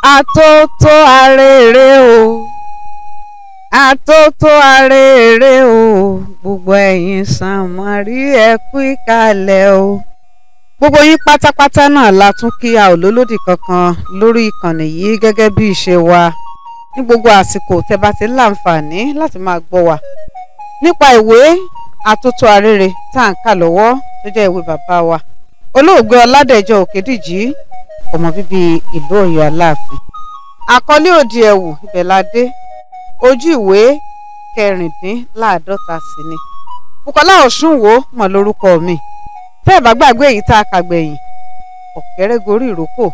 Atótó arére o, atótó arére o, gbogbo ẹ̀yin Sànmọ́rí ẹ kú ìkàlẹ̀ o. Gbogbo yín pátápátá náà la tún kí, a ò lólódì kankan lórí ìkànnì yìí gẹ́gẹ́ bí ìṣe wa ní gbogbo àsìkò tẹ́ bá ti ń láǹfààní láti máa gbọ́ wa nípa ìwé Atótó Arére tá à ń kà lọ́wọ́, tó jẹ́ ìwé bàbá wa olóògbé Ọládẹ̀jọ Òkèdìjì, ọmọ bíbí ìlú Ọ̀yọ́ Aláàfin. Àkọlé òdì ẹ̀wù ibẹ̀ la dé, ojú ìwé 46 sí ni. Bùkọ́lá Ọ̀ṣunwó mọ̀ lórúkọ mi. Tẹ́ ẹ̀ bá gbàgbé èyí tá a kà gbẹ̀yìn, ọ̀kẹ́rẹ́ gorí ìrókò,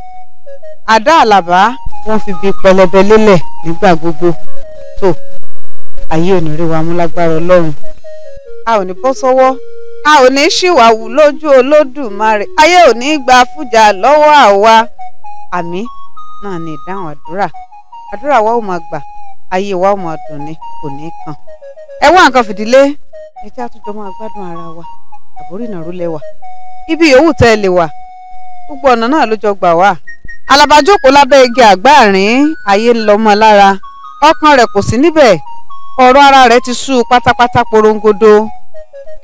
àdá Àlàbá wọ́n fi bí pẹlẹbẹ lélẹ̀ nígbà gbogbo. Tó ayé ò ní rí wa mú lágbára Ọlọ́run, a ò ní bọ́ sọ́wọ́, a ò ní ṣìwàwù lójú Olódùmarè, ayé ò ní gba fújà lọ́wọ́ àwa. Àmín náà ni ìdáhùn àdúrà. Àdúrà wa ò máa gbà, ayé wa ò máa dùn ni, kò ní kàn. Ẹ wá nǹkan fìdílé, ẹ jẹ́ àtúnjọ máa gbádùn ara wa. Àbórí ìnàró lẹ́wà, ibi yòówù tẹ́ ẹ lè wà, gbogbo ọ̀nà náà ló jọ gbà wá. Àlàbá jókòó lábẹ́ igi àgbáàrín, ayé ń lọ mọ́ lára, ọkàn rẹ̀ kò sí níbẹ̀, ọ̀rọ̀ ara rẹ̀ ti sú pátápátá porongodo.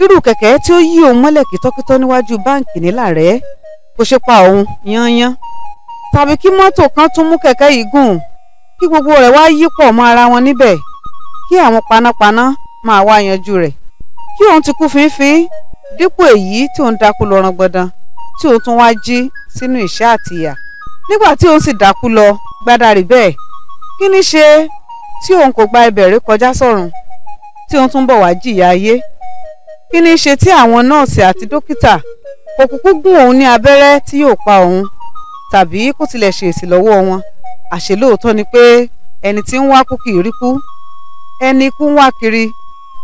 Irú kẹ̀kẹ́ tí ó yí òun mọ́lẹ̀ kítọ́kítọ́ níwájú báǹkì nílàrẹ́ kò ṣe pa òun yányán, tàbí kí mọ́tò kan tún mú kẹ̀kẹ́ yìí gùn, kí gbogbo rẹ̀ wá yí pọ̀ mọ́ ara wọn níbẹ̀, kí àwọn panápaná máa wá yanjú rẹ̀, kí òun ti kú fínfín dípò èyí tí òun dákú lọ rangbọ̀dàn, tí òun tún wá jí sínú ìṣẹ́ àtìyà. Nígbà tí òun sì dákú lọ gbádàrí bẹ́ẹ̀, kí ní ṣe tí òun kò gba ibẹ̀ rí kọjá sọ́run, tí òun tún bọ̀ wá jìyà ayé? Kí ní ṣe tí àwọn nọ́ọ̀sì àti dókítà kò kúkú gún òun ní abẹ́rẹ́ tí yóò pa òun, tàbí kó tilẹ̀ ṣèèsì lọ́wọ́ wọn? Àṣé lóòótọ́ ni pé ẹni tí ń wá kú kì í rí kú, ẹni kú ń wá kiri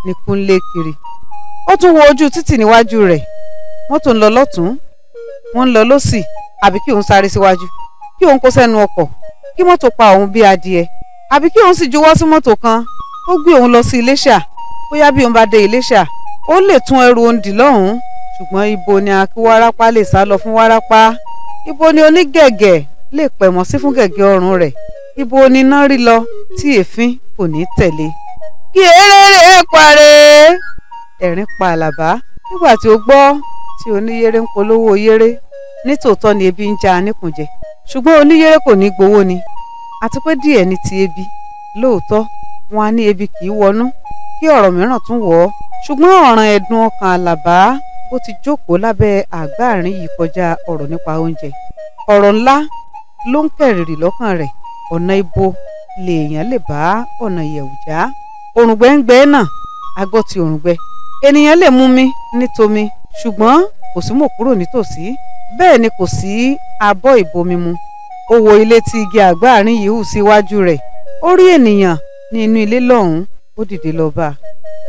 ni kú ń lé kiri. Ó tún wo ojú títì níwájú rẹ̀, mọ́tò ń lọ lọ́tún, wọ́n ń lọ lọ́sì, àbí kí òun sáré síwájú, kí òun kó sẹ́nu ọkọ̀, kí mọ́tò pa òun bí adìẹ, àbí kí òun sì juwọ́ sí mọ́tò kan ó gbé òun lọ sí Iléṣà. Bóyá bí òun bá dé Iléṣà, ó lè tún ẹrù òun dì lọ́hùn-ún. Ṣùgbọ́n ibo ni akíwárápá lè sá lọ fún wárápá? Ibo ni onígẹ̀gẹ̀ lè pẹ̀mọ́ sí fún gẹ̀gẹ̀ ọrùn rẹ̀? Ibo ni iná rí lọ tí èéfín kò ní tẹ̀lé? Kí eré parẹ́! Ẹ̀rín pa Àlàbá nígbà tí ó gbọ́ tí oníyéré ń polówó yéré. Nítòótọ́ ni ebi ń já aníkùnjẹ, ṣùgbọ́n oníyéré kò ní gbowó ni, àti pé díẹ̀ ní ti ebi. Lóòótọ́ wọn á ní ebi kì í wọnú, kí ọ̀rọ̀ mìíràn tún wọ̀ ọ́. Ṣùgbọ́n ọ̀ràn ẹ̀dùn ọkàn Àlàbá bó ti jókòó lábẹ́ àgbáàrín yìí kọjá ọ̀rọ̀ nípa oúnjẹ. Ọ̀rọ̀ ńlá ló ń kẹ̀rìrì lọ́kàn rẹ̀. Ọ̀nà ibo lèèyàn lè bá ọ̀nà ìyẹ̀wù já? Òrùngbẹ ń gbẹ náà, agbọ́ ti òrùngbẹ. Ènìyàn lè mú mi nítomi, ṣùgbọ́n kò sí mò kúrò nítòsí, bẹ́ẹ̀ ni kò sí abọ́ ìbomimu. Ó wo ilé tí igi àgbáàrín yìí hù síwájú rẹ̀, ó rí ènìyàn ní inú ilé lọ́hùn-ún, ó dìde lọ bá a.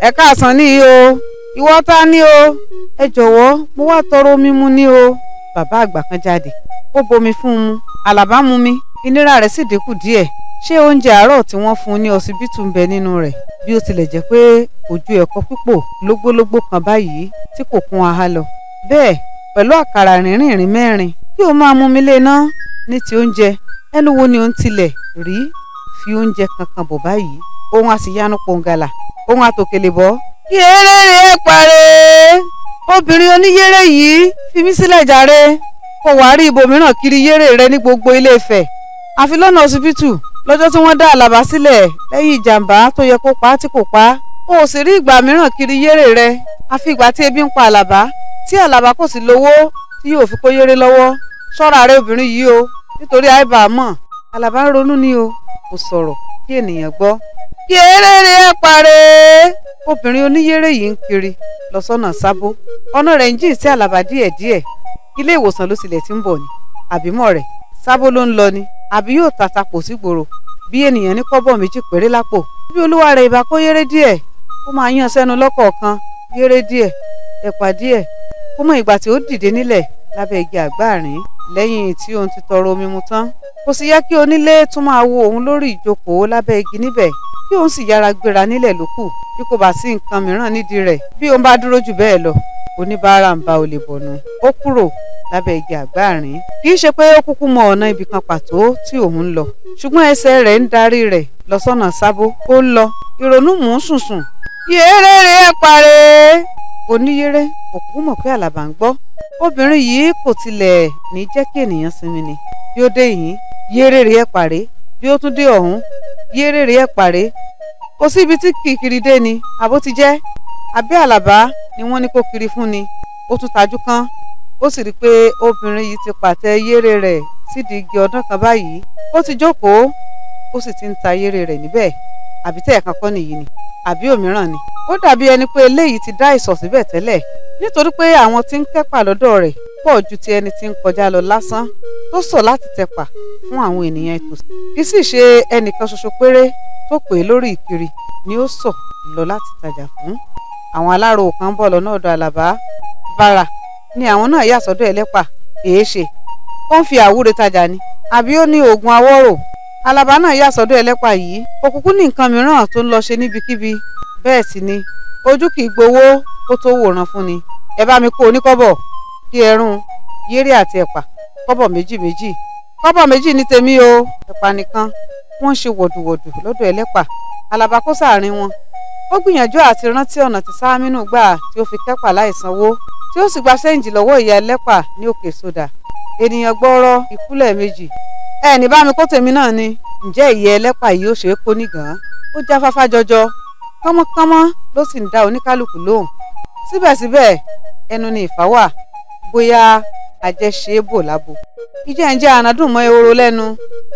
Ẹ káàsán ní o, ìwọ ta ni o? Ẹ jọ̀wọ́, mo wá tọrọ omi mu ní o. Bàbá àgbà kan jáde, ó bomi fún un mu. Àlàbá mu mi, ìnira rẹ̀ sì dínkù díẹ̀. Ṣé oúnjẹ àárọ̀ tí wọ́n fún un ní ọsibítù ń bẹ nínú rẹ̀? Bí ó tilẹ̀ jẹ́ pé ojú ẹ̀kọ́ pípò lógbólógbó kan báyìí tí kò kún aha lọ. Bẹ́ẹ̀ pẹ̀lú àkàrà rìnrìnrìn mẹ́rin kí o máa mú mi lé ná ní ti oúnjẹ. Ẹnu wo ni òun tilẹ̀ rí fi oúnjẹ kankan bọ̀ báyìí? Òun a sì yanu pòǹgàlà, òun àtòkèlè bọ́. Kí eré parẹ́! Obìnrin oníyéré yìí fi mí sílẹ̀ jàre, kò wá rí ibòmíràn kiri yéré rẹ ní gbogbo Ilé Ifẹ̀, àfi lọ́nà ọsibítù lọ́jọ́ tí wọ́n dá Àlàbá sílẹ̀ lẹ́yìn ìjàmbá tó yẹ kó pa á tí kò pa á. O sì rí ìgbà mìíràn kiri yéré rẹ, àfi ìgbà tí ebi ń pa Àlàbá, tí Àlàbá kò sì lówó tí yóò fi kó yéré lọ́wọ́. Ṣọ́ra rẹ obìnrin yìí o, nítorí àìbá mọ̀. Àlàbá ń ronú ni o, kò sọ̀rọ̀ kí ènìyàn gbọ́. Kí eré parẹ́! Obìnrin oníyéré yìí ń kiri lọ sọ́nà Sábó, ọ̀nà rẹ̀ ń jìn sí Àlàbá díẹ̀díẹ̀. Ilé ìwòsàn ló tilẹ̀ ti ń bọ̀ ni, àbímọ rẹ̀ Sábó ló ń lọ ni, àbí yóò tàtàpò sígboro bí ènìyàn ní kọ́bọ̀ méjì péré lápò. Bí olúwa rẹ̀ ìbá kó yéré díẹ̀, ó máa yán sẹ́nu lọ́kọ̀ọ̀kan, yéré díẹ̀, ẹ̀pà díẹ̀, kó mọ ìgbà tí ó dìde nílẹ̀ lábẹ́ igi àgbáàrín lẹ́yìn tí òun ti tọrọ omi mu tán. Kò sì yẹ kí onílé tún máa wo òun lórí ìjókòó lábẹ́ igi níbẹ̀, kí òun sì yára gbéra nílẹ̀ lókù bí kò bá sí nǹkan mìíràn nídìí rẹ̀. Bí òun bá dúró jù bẹ́ẹ̀ lọ, Oníbàárà ń bá olè bọ̀nù. Ó kúrò lábẹ́ igi àgbáàrín. Kì í ṣe pé ó kúkú mọ ọ̀nà ibì kan pàtó tí òun ń lọ, ṣùgbọ́n ẹsẹ̀ rẹ̀ ń darí rẹ̀ lọ sọ́nà Sábó. Ó ń lọ, ìrònú mú un sùnsùn. Yéré ẹ parẹ́. Oníyéré kò kúkú mọ̀ pé Àlàbá ń gbọ́. Obìnrin yìí kò tilẹ̀ ní jẹ́ kí ènìyàn sinmi ni. Bí ó dé yìí, yéré ẹ parẹ́. Bí ó tún dé ọ̀hún, yéré ẹ parẹ́. Kò sí ibi tí kìkiri dé ni, àbó ti jẹ́. Àbí Àlàbá ni wọ́n ní kó kiri fún ni. Ó tún tajú kán, ó sì rí i pé obìnrin yìí ti pàtẹ yéré rẹ̀ sídìí igi ọdún kan báyìí. Ó ti jókòó, ó sì ti ń ta yéré rẹ̀ níbẹ̀. Àbí tẹ̀ ẹ̀kan kọ́ nìyí ni, àbí òmíràn ni. Ó dàbí ẹni pé eléyìí ti dá ìsọ̀ síbẹ̀ tẹ́lẹ̀, nítorí pé àwọn tí ń kẹ́pà lọ́dọ̀ rẹ̀ pọ̀ ju ti ẹni tí ń kọjá lọ lásán tó sọ̀ láti tẹpà fún àwọn ènìyàn ìtòsí. Kì í sì ṣe ẹnìkan ṣoṣo péré tó pè é lórí ìkiri ni ó sọ̀ lọ láti tajà fún. Àwọn alárò kan bọ̀ lọ́nà ọ̀dọ̀ Àlàbá. Bàrà ni àwọn náà yà sọ́dọ̀ ẹlẹ́pà. Èéṣe, ó ń fi àwúre tajà ni, àbí ó ní oògùn awọ́rò? Àlàbá náà yà sọ́dọ̀ ẹlẹ́pà yìí. Òkùnkùn ní nǹkan mìíràn tó ń lọ ṣe níbikíbi. Bẹ́ẹ̀ sì ni ojú kì í gbowó kó tó wòran fún ni. Ẹ bá mi kó oníkọ́bọ̀ kí ẹrún yéré àti ẹ̀pà kọ́bọ̀ méjì méjì. Kọ́bọ̀ méjì ní tèmi o, ẹ̀pà nìkan. Wọ́n ṣe wọ̀dùwọ̀dù lọ́dọ̀ ẹlẹ́pà. Àlàbá kó sáàrin wọn. Ó gbìyànjú àti rántí ọ̀nà tí Sámínù gbà tí ó fi kẹ́pà láìsanwó, tí ó sì gba ṣẹ́ǹjì lọ́wọ́ ìyá ẹlẹ́pà ní Òkè Sódà. Ènìyàn gbọ́rọ̀ ìkúlẹ̀ méjì. Ẹ ní bá mi kó tèmi náà ni. Ǹjẹ́ ìyá ẹlẹ́pà yìí ó ṣe é kó nígàn? Ó jáfáfá jọjọ. Kánmọ́kánmọ́ ló sì ń dá oníkálukú lóhùn. Síbẹ̀síbẹ̀ ẹnu ni ìfà wà, bóyá ajẹ́ ṣe é bò lábo. Ìjẹ́ ń jẹ́ ànádùn mọ́ ehoro lẹ́nu.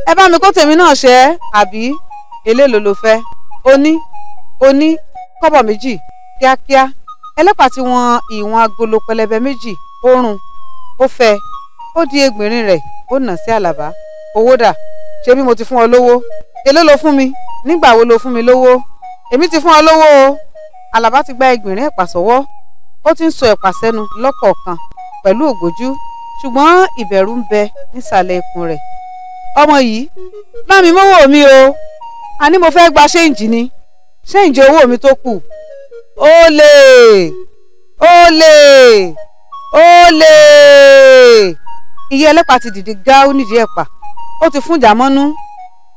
Ẹ bá mi kó tèmi náà ṣẹ́, àbí eléèló ló fẹ́? Oní kọ́bọ̀ méjì kíákíá. Ẹlẹ́pà tí wọ́n ìwọ̀n agolo pẹlẹbẹ méjì, ó rún, ó fẹ́, ó di egbìnrin rẹ̀, ó nà sí Àlàbá. Owó dà? Ṣé bí mo ti fún ọ lówó? Èló lo fún mi? Nígbà wo lo fún mi lówó? Èmi ti fún ọ lówó o. Àlàbá ti gba egbìnrin ẹ̀pà sọ́wọ́. Ó ti ń sọ ẹ̀pà sẹ́nu lọ́kọ̀ọ̀kan pẹ̀lú ògbójú, ṣùgbọ́n ìbẹ̀rù ń bẹ nísàlẹ̀ ikùn rẹ̀. Ọmọ yìí, bá mi mówó mi o. Àní mo fẹ́ gba ṣéǹjì ni. Ṣéǹjì owó mi tó kù. Olè! Olè! Olè! Ìyá ẹlẹ́pà ti dìde gáú nídìí ẹ̀pà. Ó ti fún jàmọ́nú.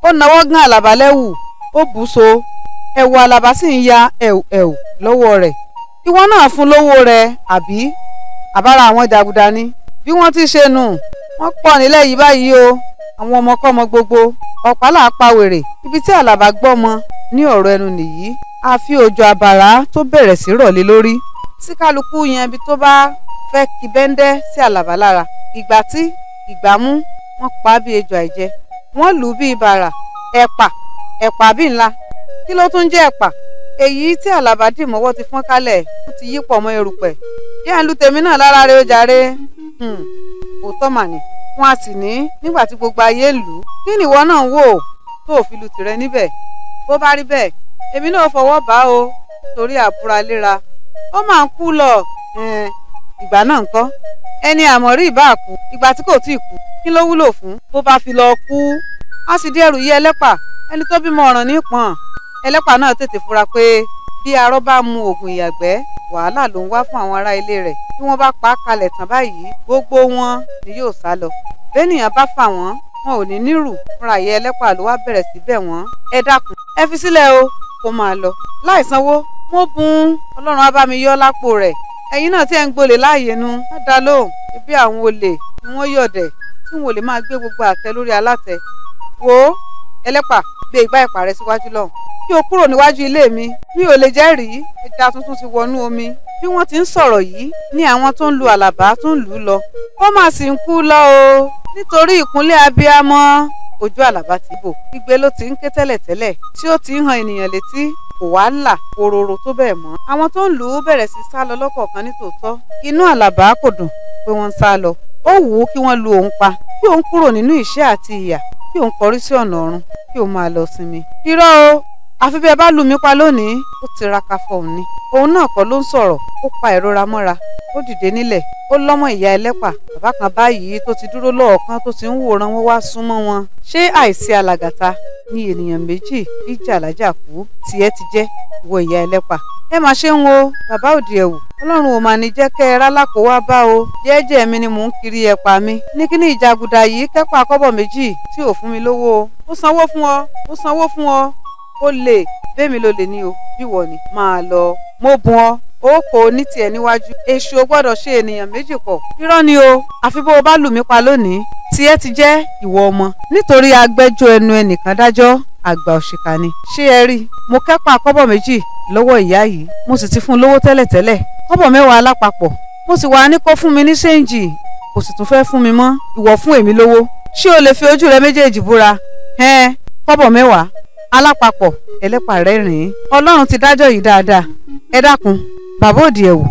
Ó nawọ́ gán Àlàbá lẹ́wù. Ó bù ú so. Ẹ̀wù Àlàbá sì ń ya ẹ̀wù ẹ̀wù lọ́wọ́ rẹ̀. Ìwọ náà fún lówó rẹ̀, àbí? Àbára àwọn jàgùdà ni. Bí wọ́n ti ṣe nù, wọ́n pọ̀ nílẹ̀ yìí báyìí o. Àwọn ọmọkọ́mọ gbogbo. Ọ̀pá là pa wèrè. Ibi tí Àlàbá gbọ́mọ ní ọ̀rọ̀ ẹnu nìyí. Àfi òjò àbàrá tó bẹ̀rẹ̀ sí rọ̀lé lórí. Tí kálukú yan ibi tó bá fẹ́ kí bẹ́ńdẹ́ sí Àlàbá lára. Ìgbà tí ìgbà mú, wọ́n pa á bí ejò àìjẹ. Wọ́n lù ú bí ibàrà. Ẹ̀pà, ẹ̀pà bí ńlá. Kí ló tún jẹ́ ẹ̀pà? Èyí tí Àlàbá dì mọ́wọ́ ti fọ́n kálẹ̀, ó ti yí pọ̀ mọ́ erùpẹ̀. Jẹ́ ń lu tèmi náà lára rẹ̀ ó jàre. Òótọ́ mà ní. Wọ́n á sì ní nígbà tí gbogbo ayé ń lù ú. Kí ni ìwọ náà ń wò tó fi lu tìrẹ níbẹ̀? Bó bá rí bẹ́ẹ̀, èmi náà fọwọ́ bá o torí àbúra léra. Ó máa ń kú lọ. Ìgbà náà ńkọ́? Ẹni àmọ̀rí ìbá kú, ìgbà tí kò tíì kú, kí ló wúlò fún? Bó bá fi lọ kú, á sì dí ẹrù yí ẹlẹ́pà. Ẹni tó bímọ ọ̀ràn ní pọ̀n. Ẹlẹ́pà náà tètè fura pé bí arọ́ bá mu oògùn ìyàgbẹ́, wàhálà ló ń wá fún àwọn ará ilé rẹ̀. Bí wọ́n bá pa á kalẹ̀ tán báyìí, gbogbo wọn ni yóò sá lọ. Bẹ́nìyàn bá fà wọ́n, wọn ò ní nírù. Fúnra ìyá ẹlẹ́pà ló wá bẹ̀rẹ̀ sí bẹ̀ wọ́n. Ẹ dákun, ẹ fi sílẹ̀ o, kó máa lọ. Láì sanwó, mo bùn Ọlọ́run á bá mi yọ lápò rẹ̀. Ẹ̀yin náà tí ẹ̀ ń gbolè láàyè nu, má dá lóhùn. Ibi àwọn olè ni wọ́n yọ̀dẹ̀ tí wọn ò lè máa gbé gbogbo àtẹ lórí alátẹ. Wò ó, ẹlẹ́pà, gbé igbá ẹ̀pà rẹ síwájú lọ́hùn. Kí o kúrò níwájú ilé mi, mi ò lè jẹ́rìí. Ẹja tuntun ti wọnú omi. Bí wọ́n ti ń sọ̀rọ̀ yìí ni àwọn tó ń lu Àlàbá tó ń lù ú lọ. Ó mà sì ń kú lọ o. Nítorí ìkúnlẹ̀ abiyamọ, ojú Àlàbá ti bò. Igbe ló ti ń ké tẹ́lẹ̀tẹ́lẹ̀ tí ó ti ń han ènìyàn létí. Kò wá là kororo tó bẹ́ẹ̀ mọ́. Àwọn tó ń lù ú bẹ̀rẹ̀ sí sá lọ lọ́kọ̀ọ̀kan nítòótọ́. Inú Àlàbá kò dùn pé wọ́n ń sá lọ. Ó wù ú kí wọ́n lu òun pa, kí òun kúrò nínú ìṣẹ́ àti ìyà, kí òun kọrí sí ọ̀nà ọ̀run, kí òun máa lọ sinmi. Irọ́ o, àfi bí ẹ bá lù mí pa lónìí. Ó tiraka fọhùn ni. Òun náà kọ́ ló ń sọ̀rọ̀. Ó pa ìrora mọ́ra. Ó dìde nílẹ̀. Ó lọ́mọ ìyá ẹlẹ́pà. Bàbá kan báyìí tó ti dúró lọ́ọ̀kan tó ti ń wòran wọn wá súnmọ́ wọn. Ṣé àìsí alàgàtà Ní ènìyàn méjì ìjà lájà kú, tiẹ̀ ti jẹ́ ìwọ ìyá ẹlẹ́pà. Ẹ mà ṣe ń wo bàbá òdì ẹ̀wù, ọlọ́run ò mà ní jẹ́ kẹ́ ẹ rálákò wá bá o. Jẹ́ẹ́jẹ́ mi ni mò ń kiri ẹ̀pà mi ní kíní ìjàgùdà yìí kẹ́pà kọ́bọ̀ méjì tí ò fún mi lówó o. Ó sanwó fún ọ, ó sanwó fún ọ, ó lè bẹ́ẹ̀ mi ló lè ní o, bí wọ̀ ni máa lọ. Mo bùn ọ, ó kò ní tiẹ̀ níwájú. Èṣù ò gbọ́dọ̀ ṣe ènìyàn méjì pọ̀. Irọ́ ni o, àfi bó o bá lù mí pa lónìí, tiẹ̀ ti jẹ́ ìwọ ọmọ. Nítorí agbẹjọ́ ẹnu ẹnìkan dájọ́, àgbà òṣìkà ni. Ṣé ẹ rí i? Mo kẹ́pà kọ́bọ̀ méjì lọ́wọ́ ìyá yìí, mo sì ti fún un lówó tẹ́lẹ̀tẹ́lẹ̀, kọ́bọ̀ mẹ́wàá lápapọ̀. Mo sì wá ní kó fún mi ní ṣéǹjì, kò sì tún fẹ́ fún mi mọ́. Ìwọ fún èmi lówó. Ṣé o lè fi ojú rẹ méjèèjì búra? Ẹn, kọ́bọ̀ mẹ́wàá alápapọ̀. Ẹlẹ́pà rẹ́rìn-ín. Ọlọ́run ti dájọ́ yìí dáadáa. Ẹ dákun, bàbá òdì ẹ̀wù,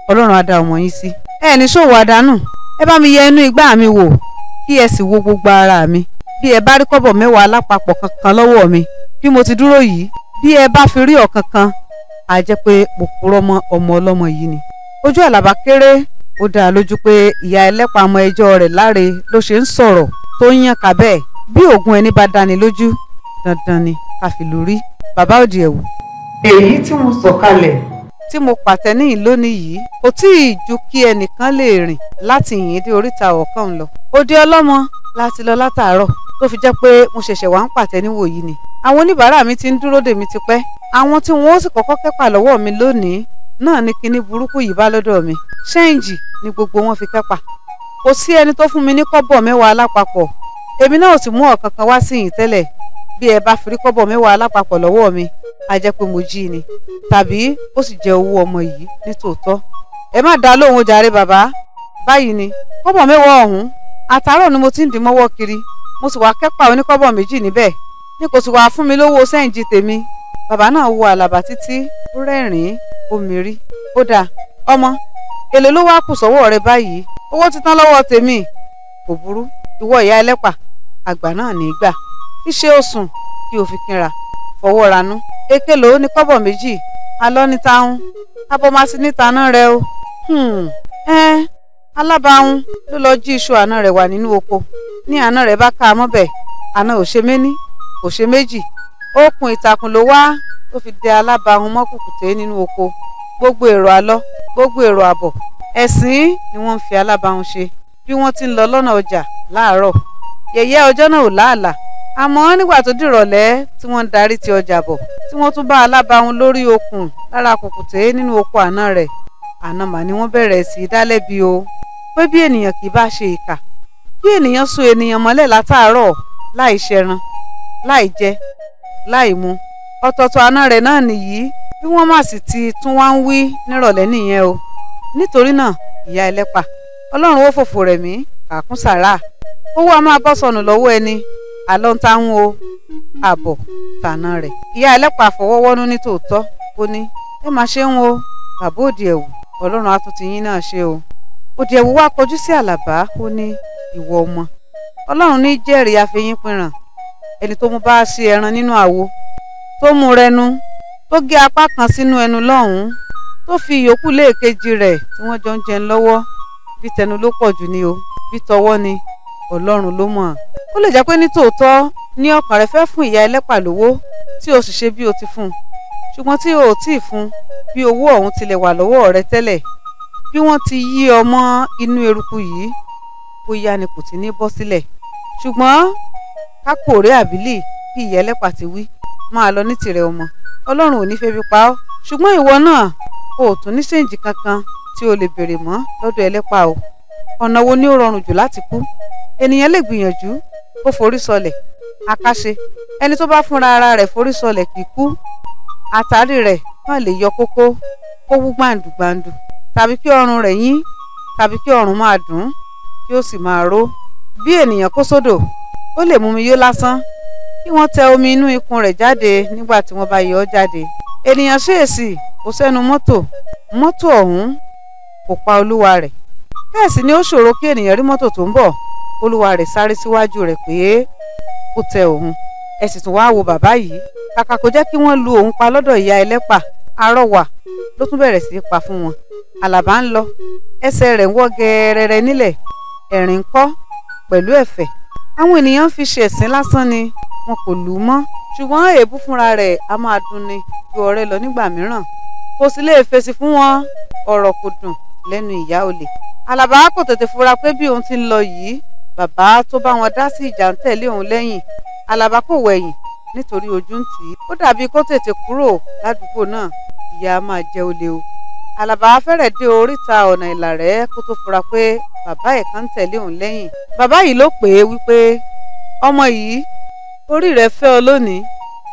ọlọ́run á dá ọmọ yín sí. Ẹ ní ṣòwò àdánù. Ẹ bá mi yẹ inú igbá mi wò, kí ẹ sì wo gbogbo ara mi. Bí ẹ bá rí kọ́bọ̀ mẹ́wàá alápapọ̀ kankan lọ́wọ́ mi, bí mo ti dúró yìí, bí ẹ bá fi rí ọ̀kan kan, á jẹ́ pé mo purọ́ mọ́ ọmọ ọlọ́mọ yìí ni. Ojú Àlàbá kéré, ó dá a lójú pé ìyá ẹlẹ́pà mọ ẹjọ́ rẹ̀ láre ló ṣe ń sọ̀rọ̀ tó ń yàn ká bẹ́ẹ̀. Bí òògùn ẹni bá dáni lójú, dandan ni ká fi lù rí. Bàbá òdì ẹ̀wù. Èyí tí mo sọ kalẹ̀ tí mo pàtẹ níyìn lónìí yìí kò tí ì ju kí ẹnìkan lè rìn láti yìn dé oríta ọ̀kan lọ. Òde ọlọ́mọ láti lọ látàárọ̀ tó fi jẹ́ pé mo ṣẹ̀ṣẹ̀ wá ń pàtẹ níwòyí ni. Àwọn oníbàárà mi ti ń dúró dè mí tipẹ́. Àwọn tí wọ́n ó sì kọ́kọ́ kẹ́pà lọ́wọ́ mi lónìí náà ní kinní burúkú yìí bá lọ́dọ̀ mi. Ṣẹ́ǹjì ni gbogbo wọn fi kẹ́pà. Kò sí ẹni tó fún mi ní kọ́bọ̀ mẹ́wàá lápapọ̀. Èmi náà ò sì mú ọ̀kan kan wá sí yìn tẹ́lẹ̀. Bí ẹ bá fi rí kọ́bọ̀ mẹ́wàá lápapọ̀ lọ́wọ́ mi, a jẹ́ pé mo jí ni, tàbí ó sì jẹ́ owó ọmọ yìí ní tòótọ́. Ẹ má dá lóhùn jàre bàbá. Báyìí ni kọ́bọ̀ mẹ́wàá ọ̀hún, àtàárọ̀ ni mo ti ń dì mọ́wọ́ kiri. Mo sì wá kẹ́pà oníkọ́bọ̀ méjì níbẹ̀, ní kò sì wá fún mi lówó sẹ́ǹjì tèmi. Bàbá náà wo Àlàbá títí, ó rẹ́rìn-ín, ó mirí. Ó dáa, ọmọ, èló ló wá kù sọ́wọ́ rẹ báyìí? Owó ti tán lọ́wọ́ tèmi. Kò burú, ìwọ ìyá ẹlẹ́pà, àgbà náà ní í gbà. Iṣẹ́ òsùn kí o fi kínra, fọwọ́ ranú. Èké ló ní kọ́bọ̀ méjì, alọ́ ní tahun, abọ́másí níta náà rẹ o. Alábàáhùn ló lọ jí iṣu àna rẹ̀ wà nínú oko. Ní àna rẹ̀ bá ká a mọ́bẹ̀, àna ò ṣe méní, kò ṣe méjì. Okùn ìtàkùn ló wá tó fi dẹ alábàáhùn mọ́ kùkùté nínú oko. Gbogbo èrò àlọ, gbogbo èrò àbọ̀, ẹ̀sín ni wọ́n ń fi alábàáhùn ṣe bí wọ́n ti ń lọ lọ́nà ọjà láàárọ̀. Yẹ̀yẹ́ ọjọ́ náà ò láàlà. Àmọ́ nígbà tó dìrọ̀lẹ́ tí wọ́n ń darí ti ọjà bọ̀, tí wọ́n tún bá alábàáhùn lórí okùn lára kùkùté nínú oko àna rẹ̀, àna mà ni wọ́n bẹ̀rẹ̀ sí í dálẹ́bi o. Pé bí ènìyàn kì í bá ṣe ìkà, bí ènìyàn so ènìyàn mọ́lẹ̀ látàárọ̀ láì ṣẹran, láì jẹ, láì mu. Ọ̀tọ̀ọ̀tọ̀ àna rẹ̀ náà nìyí, bí wọ́n má sì ti tún wá ń wí nírọ̀lẹ́ nìyẹn o. Nítorí náà, ìyá ẹlẹ́pà, ọlọ́run ó fòfò rẹ̀ mí, kàkún sàrà. Owó a máa bọ́ sọnù lọ́wọ́ ẹni, àlọ́ ń táwọn o, àbọ̀ tàná rẹ̀. Ìyá ẹlẹ́pà fọwọ́wọ́nú ní tòótọ́, ó ní, ẹ má ṣe ń o, bàbá òdì ẹ̀wù, ọlọ́run á tún ti yín náà ṣe o. Òdì ẹ̀wù wá kọjú sí Àlàbá, ó ní, ìwọ ọmọ, ọlọ́run ní jẹ́rìí afẹ́yín pinràn. Ẹni tó mú bá ṣe ẹran nínú àwo, tó mú rẹnu, tó gé apá kan sínú ẹnu lọ́hùn-ún, tó fi ìyókù lẹ́ẹ̀kejì rẹ̀ tí wọ́n jọ ń jẹun lọ́wọ́. Bí tẹnu ló pọ̀ jù ni o, bí tọwọ́ ni, ọlọ́run ló mọ̀. Ó lè jẹ́ pé ní tòótọ́ ní ọkàn rẹ fẹ́ fún ìyá ẹlẹ́pà lówó tí o sì ṣe bí o ti fún un, ṣùgbọ́n tí o ò tí ì fún un, bí owó ọ̀hún tilẹ̀ wà lọ́wọ́ rẹ tẹ́lẹ̀, bí wọ́n ti yí ọ mọ́ inú eruku yìí, bóyá ni kò ti ní bọ́ sílẹ̀. Ṣùgbọ́n kákò rẹ àbílì bí ìyá ẹlẹ́pà ti wí, máa lọ ní tìrẹ ọmọ, ọlọ́run ò ní febi pa ọ́. Ṣùgbọ́n ìwọ náà o ò tún ní ṣéǹjì kankan tí o lè béèrè mọ́ lọ́dọ̀ ẹlẹ́pà o. Ọ̀nà wo ni ó rọrùn jù láti kú? Ènìyàn lè gbìyànjú kó forí sọlẹ̀, akáṣe. Ẹni tó bá fúnra ara rẹ̀ forí sọlẹ̀ kì í kú. Àtàrí rẹ̀ kàn lè yọ kókó, kó wú gbàǹdùgbàǹdù, tàbí kí ọrùn rẹ̀ yín, tàbí kí ọrùn máa dùn ún, kí ó sì máa ró. Bí ènìyàn kó sódò, ó lè mumi yó lásán, kí wọ́n tẹ omi inú ikùn rẹ̀ jáde nígbà tí wọ́n bá yọ ọ́ jáde. Ènìyàn ṣèèsì kó sẹ́nu mọ́tò, mọ́tò ọ̀hún kò pa olúwa rẹ̀. Bẹ́ẹ̀ sì ni ó ṣòro kí ènìyàn rí mọ́tò tó ń bọ̀, olúwa rẹ̀ sáré síwájú rẹ̀ pé kó tẹ òun. Ẹ sì tún wáá wo bàbá yìí, kàkà kó jẹ́ kí wọ́n lu òun pa lọ́dọ̀ ìyá ẹlẹ́pà, arọ́wà ló tún bẹ̀rẹ̀ sí í pa fún wọn. Àlàbá ń lọ, ẹsẹ̀ rẹ̀ ń wọ́ gẹ́rẹ́rẹ́ nílẹ̀, ẹ̀rín ń kọ́ pẹ̀lú ẹ̀fẹ̀. Àwọn ènìyàn ń fi ṣe ẹ̀sín lásán ni. Wọn kò lù ú mọ́, ṣùgbọ́n èébú fúnra rẹ̀ a máa dunni ju ọ̀rẹ́ lọ nígbà mìíràn. Kò sì lè fèsì fún wọn, ọ̀rọ̀ kò dùn lẹ́nu ìyá olè. Àlàbá kò tètè fura pé bí òun ti ń lọ yìí, bàbá tó bá wọn dá sí ìjà ń tẹ̀lé òun lẹ́yìn. Àlàbá kò wẹ̀yìn nítorí ojú ń tì í. Ó dàbí kó tètè kúrò ládùúgbò náà, ìyà máa jẹ olè o. Àlàbá fẹ́rẹ̀ dé oríta ọ̀nà Ìlàrẹ́ kó tó fura pé bàbá ẹ̀ kan ń tẹ̀lé òun lẹ́yìn. Bàbá yìí ló pè é wípé, ọmọ yìí, orí rẹ̀ fẹ́ ọ lónìí,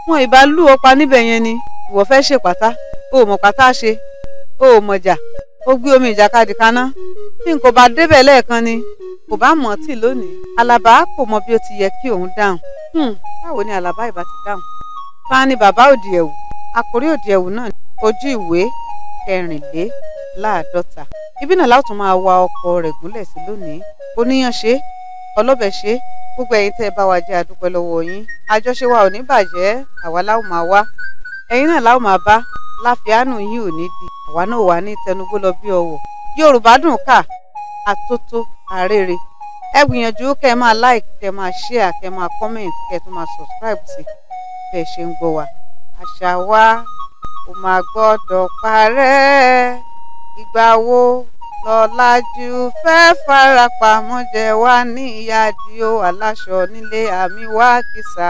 wọn ìbá lù ọ pa níbẹ̀ yẹn ni, ìwọ fẹ́ ṣe pátá, o ò mọ̀ pátá ṣe, o ò mọ̀jà, ó gbé omi ìjàkadì kaná, bí n kò bá débẹ̀ lẹ́ẹ̀kan ni, kò bá mọ̀ tì lónìí. Àlàbá kò mọ bí ó ti yẹ kí òun dáhùn. Báwo ni Àlàbá ìbá ti dáhùn? Ta ni bàbá òdì ẹ̀wù? Àkórí òdì ẹ̀wù náà ojú ìwé 54. Ibi náà láti máa wa ọkọ̀ rẹ̀ gúnlẹ̀ sí lónìí. Oníyàn ṣe, ọlọ́bẹ̀ ṣe, gbogbo ẹ̀yin tẹ́ ẹ bá wa jẹ́ àdúpẹ́ lọ́wọ́ yín. Àjọṣe wa ò ní bàjẹ́, àwa la ó máa wá. Ẹ̀yin náà la ó máa bá, láfiánù yín ò ní di. Àwa náà wà ní tẹnugbó lọ bí ọwọ̀. Yorùbá dùn ká, àtótó àrèrè. Ẹ gbìyànjú kẹ́ ẹ máa like, kẹ́ ẹ máa share, kẹ́ ẹ máa comment, kẹ́ ẹ tún máa subscribe sí bẹ́ẹ̀ ṣe ń gbọ́ wa. Àṣà wa kò máa gbọ́dọ̀ parẹ́. Ìgbà wo lọ́làjú fẹ́ farapamọ́ jẹ wá ní ìyá àdìo aláṣọ nílé àmì wá kìsà.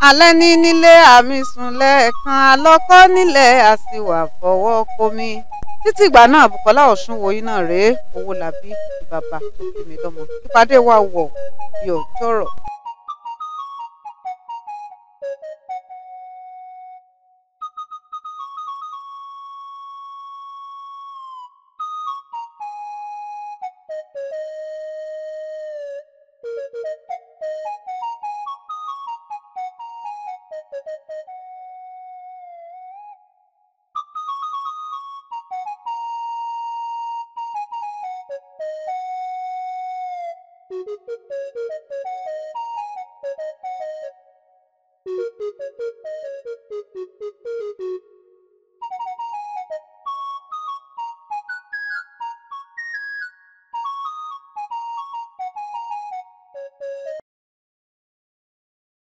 Alẹ́ ní nílé àmì sùn lẹ́ẹ̀kan, alọ́kọ́ nílẹ̀ àsìwà fọwọ́ komi. Títí ìgbà náà, Bùkọ́lá Ọ̀ṣunwòyí náà rèé, Owólabí bàbá tó bí mi lọ́mọ. Ìpàdé wa wọ̀ bí ọjọ́rọ̀.